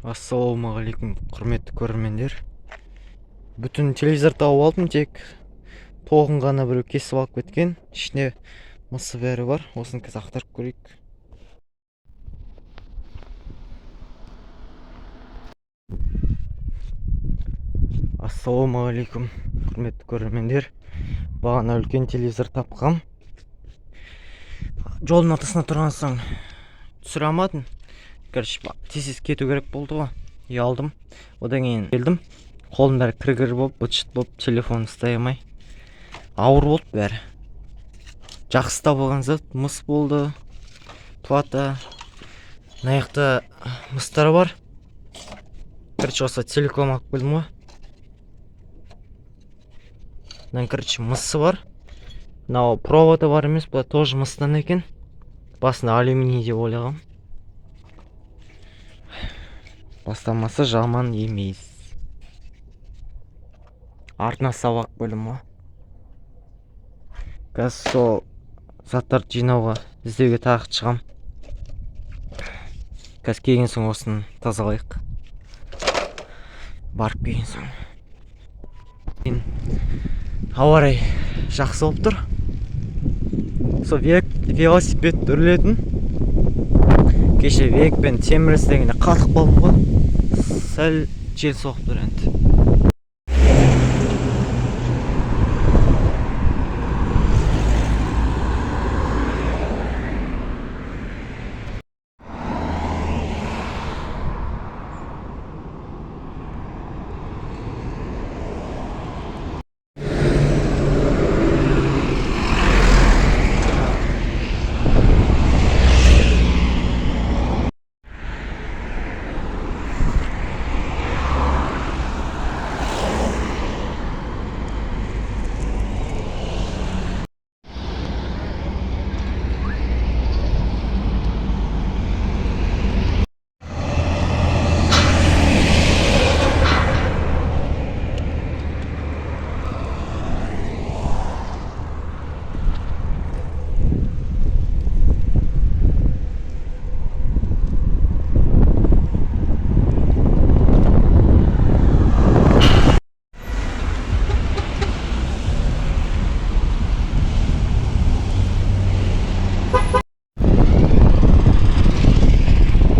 Ассалаумағалейкум, құрметті көрермендер. Бүтін телевизор тауып алдым, тек тоғын ғана біреу кесіп алып кеткен. Ішінде мысы бәрі бар. Осыны қазір ақтарып көрейік. Ассалаумағалейкум, құрметті көрермендер. Бағана үлкен телевизор тапқам. Жолдың ортасында тұрған соң түсіре алмадым. Короче, тез-тез кету керек болды ғой. Ұялдым. Одан кейін келдім. Қолым бәрі кір-кір болып, быт-шыт болып, телефон ұстай алмай. Ауыр болды бәрі. Жақсы табылған зат мыс болды. Плата. Мына жақта мыстар бар. Короче, осы телеком алып келдім ғой. Мынаның, короче, мысы бар. Мынау проводы бар емес, бұл тоже мыстан екен. Басында алюминий деп ойлағам. Бастамасы жаман емес. Артына сабақ бөлім ғой. Қазір сол заттарды жинауға, іздеуге тағы шығам. Қазір келген соң осыны тазалайық. Барып келген соң. Ауа райы жақсы болып тұр. Сол велосипед үрлетін. Кеше великпен темір іздегенде қатып қалдым ғой. Сәл жел соғып тұр енді.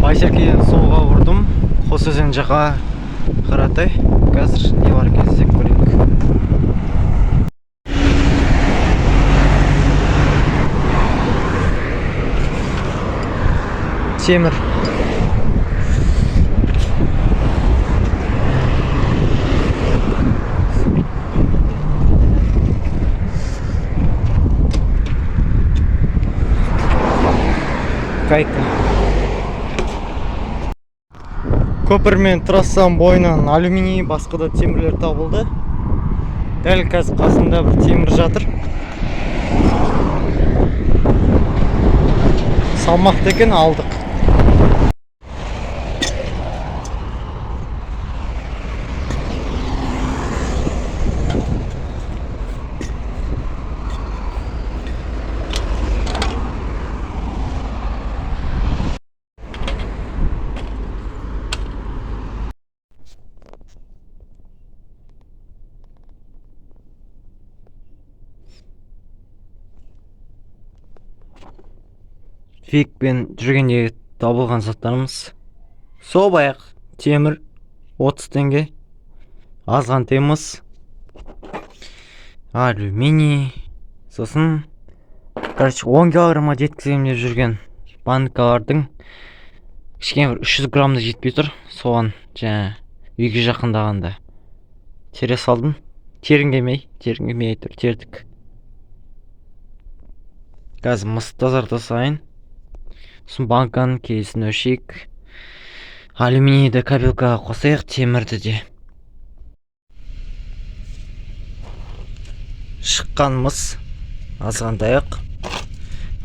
Байсеркеден солға бұрдым. Қосөзен жаққа қаратай. Қазір не бар екен іздеп көрейік. Темір. Гайка. Көпір мен трассаның бойынан алюминий, басқа да темірлер табылды. Дәл қазір қасымда бір темір жатыр. Салмақты екен, алдық. Фикпен жүргенде табылған заттарымыз. Сол баяғы темір 30 теңге, азғантай мыс, алюминий, сосын, короче, 10 килограммға жеткіземін деп жүрген банкалардың кішкене бір 300 грамм да жетпей тұр. Соған жаңа үйге жақындағанда тере салдым. Тергім келмей, тергім келмей тұр, тердік. Қазір мыс тазарта салайын. Сосын банканың келісін өлшейік. Алюминийді копилкаға қосайық, темірді де. Шыққан мыс азғантайық,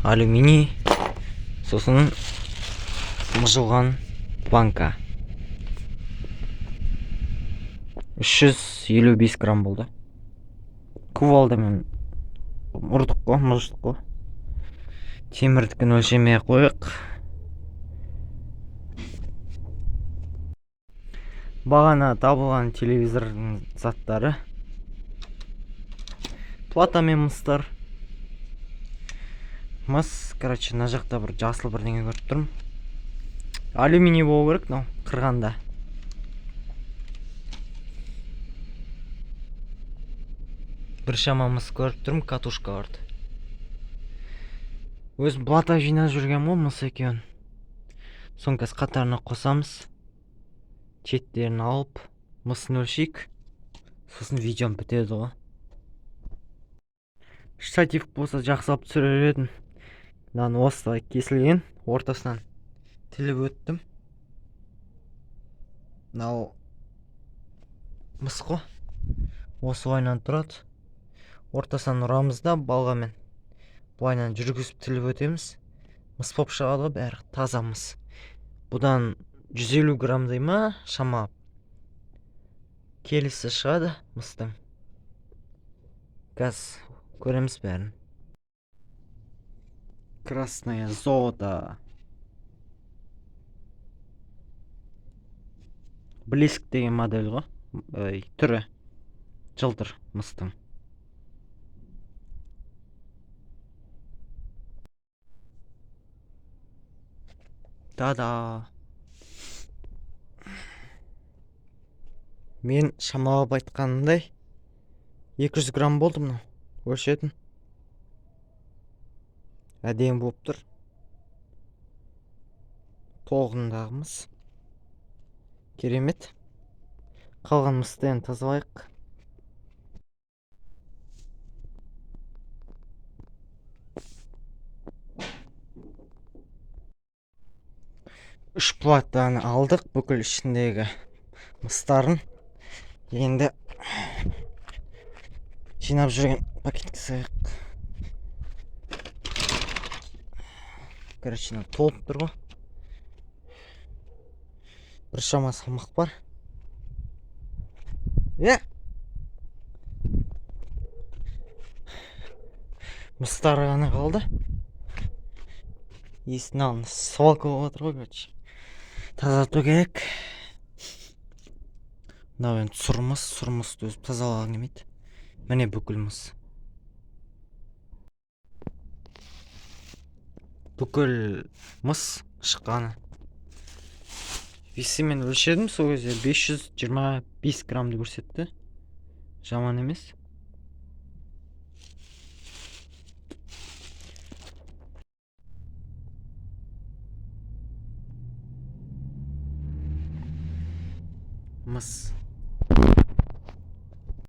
алюминий, сосын мыжылған банка. 355 грамм болды. Кувалдамен ұрдық қой, мыждық қой. Темірдікін өлшемей ақ қояйық. Бағана табылған телевизордың заттары. Плата мен мыстар. Мыс, короче, мына жақта бір жасыл бірдеңе көріп тұрмын. Алюминий болу керек мынау қырғанда. Біршама мыс көріп тұрмын, катушка барды. Өзім плата жинап жүргенмін ғой, мыс екеуін. Соны қазір қатарына қосамыз. Шеттерін алып, мысын өлшейік. Сосын видеом бітеді ғой. Штатив болса жақсылап түсірер едім. Мынаны осылай кесілген, ортасынан тіліп өттім. Мынау мыс қой. Осылайынан тұрады. Ортасынан ұрамыз да балғамен. Былайынан жүргізіп тіліп өтеміз. Мыс болып шығады ғой, бәрі таза мыс. Бұдан 150 граммдай ма шамалап келісі шығады мыстың. Қазір көреміз бәрін. Красное золото. Блеск деген модель ғой. Ой, түрі. Жылтыр мыстың. Та-да. Мен шамалап айтқанымдай 200 грамм болды мынау. Өлшедім. Әдемі болып тұр. Толығындағы мыс. Керемет. Қалған мысты енді тазалайық. Үш платаны алдық, бүкіл ішіндегі мыстарын. Енді жинап жүрген пакетке салайық. Короче, мына толып тұр ғой. Біршама салмақ бар. Е! Мыстары ғана қалды. Есіктің алдында свалка болып жатыр ғой, короче. Тазарту керек. Мынау енді сұр мыс, сұр мысты өзім тазалағым келмейді. Міне бүкіл мыс. Бүкіл мыс шыққаны. Весімен өлшедім, сол кезде 525 граммды көрсетті. Жаман емес. Мыс.